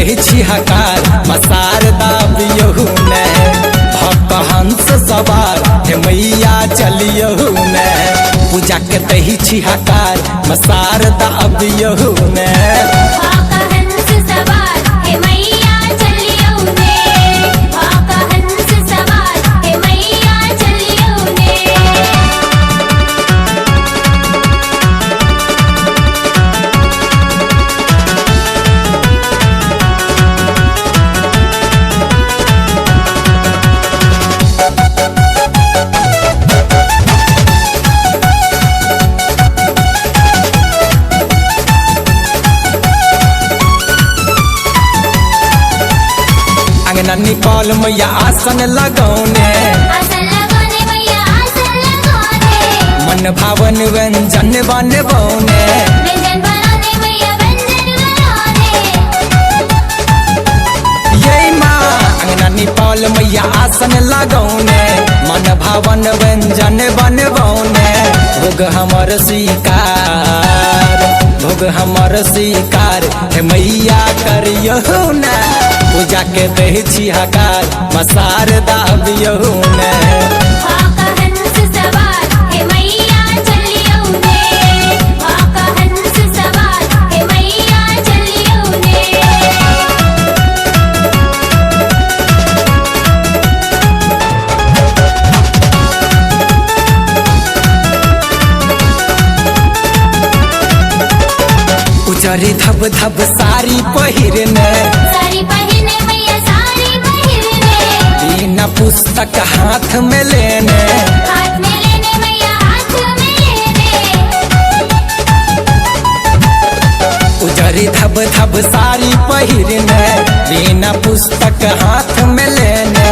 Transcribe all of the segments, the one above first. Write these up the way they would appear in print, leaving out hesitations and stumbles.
दै छी हकार मसारदा बियहु ने। भक्त हंस सवार हे मैया चलियहु ने, पूजा के दै छी हकार मसारदा अबियहु ने। हंस सवार हे मैया चलियौ ने, हंस सवार हे मैया चलियौ ने। अंगना निपाल मैया आसन लगौने, आसन लगौने मैया आसन लगौने, मन भावन व्यंजन बनबौने। व्यंजन बनौने मैया व्यंजन बनौने। ये माँ अंगना निपाल मैया आसन लगौने, मन भावन व्यंजन बनबौने। भोग हमर स्वीकार, भोग हमर स्वीकार हे मैया करियहु ने, पूजा के दै छी हकार मसारदा अबियहु ने। हंस सवार हे मैया चलियौ ने, हंस सवार हे मैया चलियौ ने। उजरी धब धब साड़ी पहिरने, साड़ी पहिरने मैया साड़ी पहिरने, बिना पुस्तक हाथ में लेने। हाथ में लेने मैया हाथ में लेने। उजरी धब धब साड़ी पहिरने, बिना पुस्तक हाथ में लेने।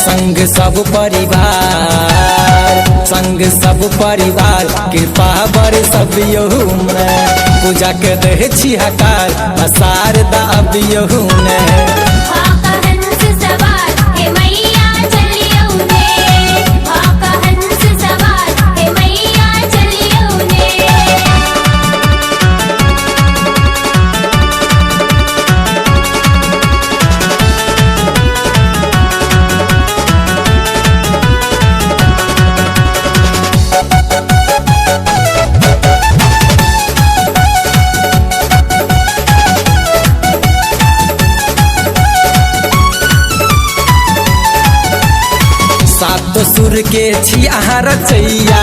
संग सब परिवार, संग सब परिवार कृपा बर सब यहू में, पूजा के दै छी हकार मसारदा अबियहु ने। हंस सवार हे मैया चलियौ ने, हंस सवार हे मैया चलियौ ने। सात सुर के छी अहाँ रचैया,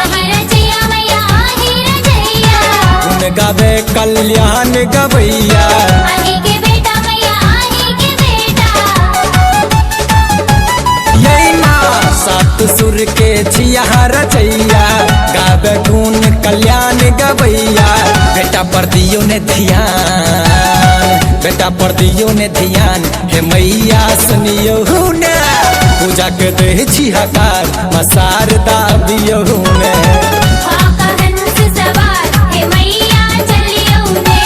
आही रचैया मैया आही रचैया, गुण गावे कल्याण गवैया। आही के बेटा मैया आही के बेटा। ये माँ सात सुर के छी अहाँ रचैया, गावे गुण कल्याण गवैया। बेटा पर दियो ने ध्यान, बेटा पर दियो ने ध्यान हे मैया सुनियो ने, पूजा के दै छी हकार मसारदा अबियहु ने। हंस सवार हे मैया चलियौ ने,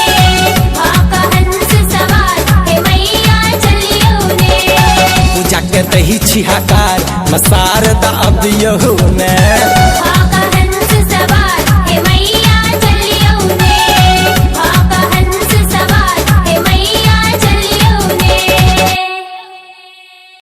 हंस सवार हे मैया चलियौ ने। पूजा के दै छी हकार मसारदा अबियहु ने। हंस